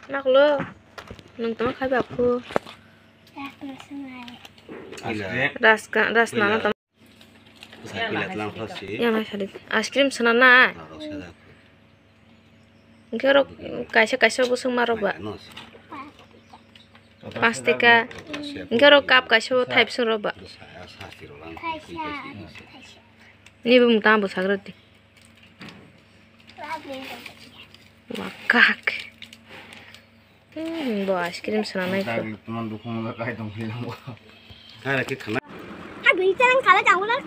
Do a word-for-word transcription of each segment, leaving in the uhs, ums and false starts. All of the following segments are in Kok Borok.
Maklo. Nung tong khai ba khu. Raska, ras nana tong. Yang hai sadi. Ice cream sana na. Hingke oro kaisa kaisa bosong ma rok ba. Pas teka. Hingke oro cup kaisa bo thai bosong rok ba. Ni bo mutang bo sagra di. Wakak. Hmm, bo ice cream sana nai ko. Hai, raki khana. Hai, bini chalang khala jangula.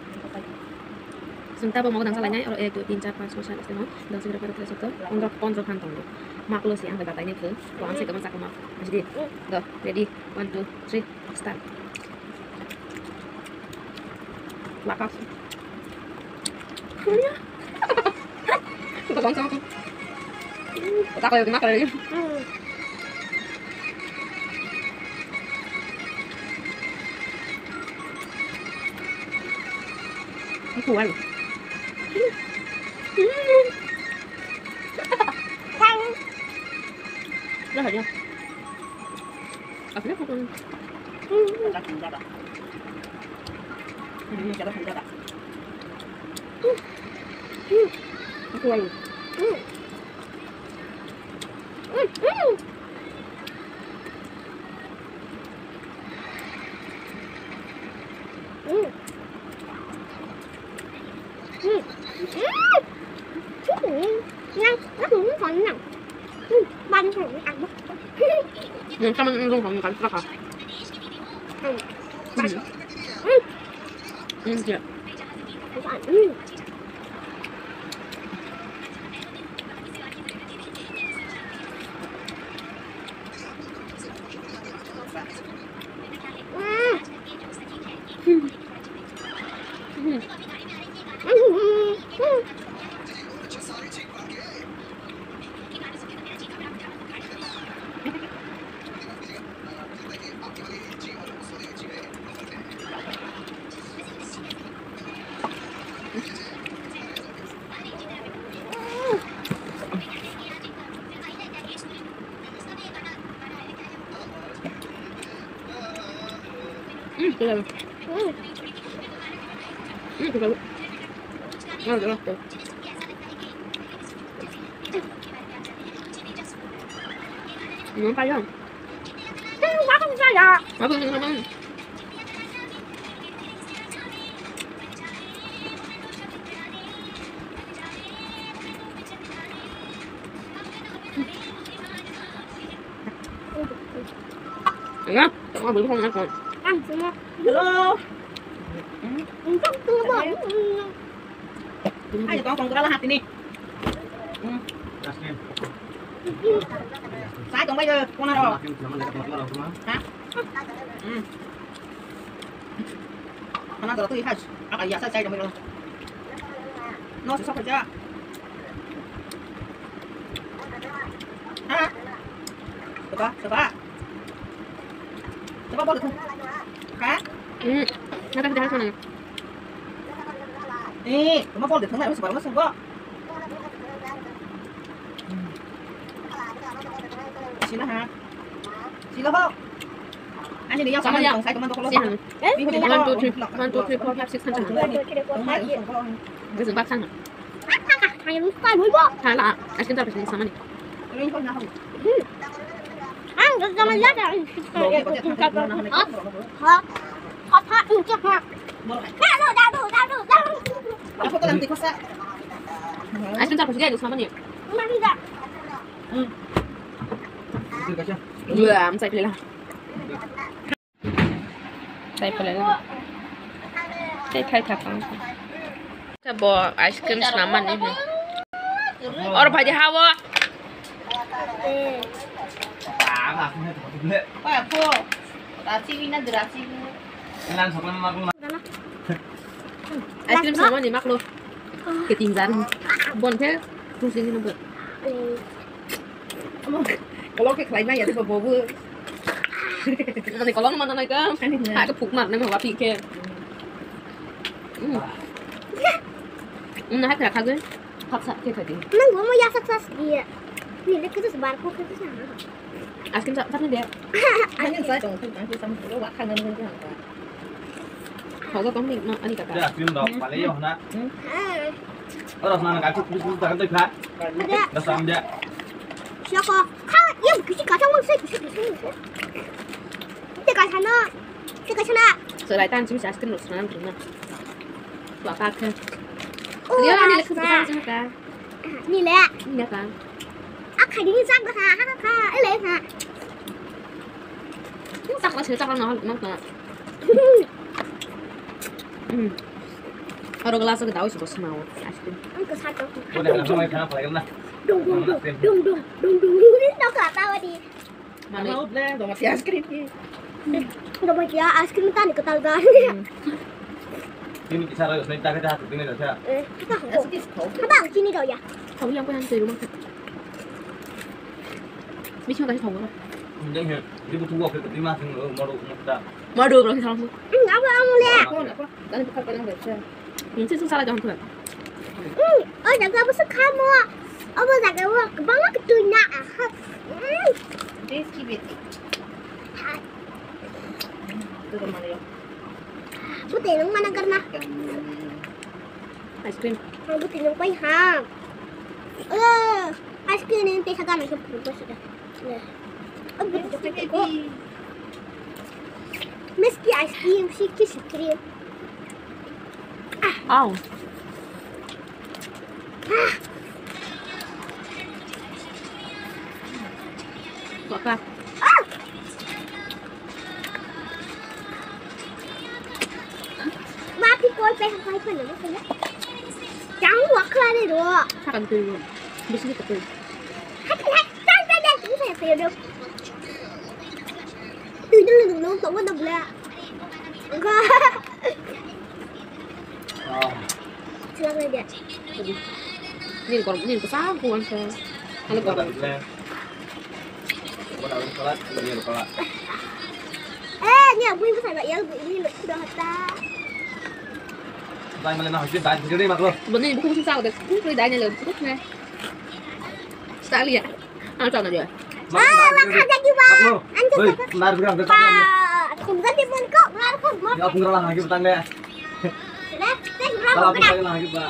Chwng tabok mogo dangsa lainai, oro ek, dui, tin, char, panch, soi, sat, aste, no, dosni rok, pondro, sotro, pondro, pondro khan tongo. Maklo se ang bai batai nai khe, bo ang se kwbang chakma. Buji di? Do, ready, one, two, three, start. Wakak. Kosong sama. Otak kayak gimana kali ini? Aku kan. Dah aja. Asli aku kan. Aku kan. Hello. Ayo, tong, tong, kurang hati nih. Hmm. Saya tong, baik, kona ro. Ha? Hmm. Kana dora tu ihaj. Aka iya sa sai kamero. No, susah kerja. Ha? Coba, coba. Coba bol tu. Ha? Hmm. Nada kita sana. Eh, cuma bol tu sana, harus baru masuk kok. Sila ha. Sila ho. Ani ni yang sama yang. Saya teman toko lo. One, two, three, one, two, three, four, five, six, seven. This is back sana. Hala, ice cream tak bisa sama ni. Ang sama ya. Ha? Ha? Ha? Dadu, dadu, dadu, dadu. Ice cream tak bisa dia sama ni. Wah, amsai pila. Tei phalai na. Tei thai thak ang. Khe bo ice cream swnam mani hi. Or bhaji hawo. Ice cream swnam mani maklo. Keting jar. Bon khe. Kusing ni bo. Kolok khe khlai maya, bo bo. Ani kolok mana nai ka? Ani na. Ha, ka phuk mar nai ma wapi khe. Hmm. Hmm, na ha kha kha ge. Phak sa khe kha di. Nang bo mo ya sak sak di. Ni le kudu bar ko kudu sa. Askin sa, sa ni de. Ani sa tong tong tong sam ko wa khang nang nang. Hau ga tong ni no ani kaka. Ya, krim dok, pale yo na. Hmm. Oro sana ga tu tu ta kan tu kha. Ada. Da sam dia. Siapa? Kha, ya kisi kacang mau saya kisi kisi. Itu kacana. Itu kacana. Selai tan sih askin lo sana tu na. Wa pa kha. Oh, ya ni le kudu sa ka. Ni le. Ni le ka. A khai ni sak ba ha ha ha ele ha. Ni sak ba se sak na na ka. Hmm. Aro glass ka dawi se bosna o. Ice cream. Ang ka sa to. Ko de na mai khana phalai na. Dung dung dung dung dung dung dung. Ni no ka ta wa di. Mano ble do mati ice cream ki. Do mati ice cream tani katal ga. Ini kisah rasa ini tak ada hati ini rasa. Eh, kita ho. Apa sini kau ya? Kau yang kau yang tu rumah. Misi mau kasih tahu. Ini dia butuh waktu tapi masih mau mau kita. Mau dulu kasih tahu. Enggak apa kamu lihat. Apa apa? Tadi bukan pada nggak bisa. Nungsi sung sala jong tuan. Hmm, oh jaga apa sih kamu? Apa jaga apa? Kebang aku tuh nak. Hmm. This kibiti. Itu kemana ya? Putih nang mana karena? Ice cream. Ang putih nang pai ha. Eh, ice cream yang pesa kan aku pun pasti dah. Miski ice cream, siki ice cream. Aw. Kok ka? Ma pi koi pe hai pa na ma koi. Jang wa kla de ro. Sakan tu ro. Bisi ko tu. Hai hai hai hai hai hai hai. Tui dulu dulu tau mana bela. Enggak. Silakan aja. Ni kor ni ko sa ko an sa. Halo ko. Eh, ni aku ibu saya ya ini lo sudah kata. Dai mana na hajir dai hajir dai maklo. Bani buku sa ko de. Buku dai ni lo. Buku ni. Stalia. Ang tawna dia. Ah, wak kha jagi ba. Ang tawna. Nar bra ang tawna. Khum ga di mon ko, nar khum mo. Ya khum ga lang hagi batang le. Kala khum ga lang hagi ba.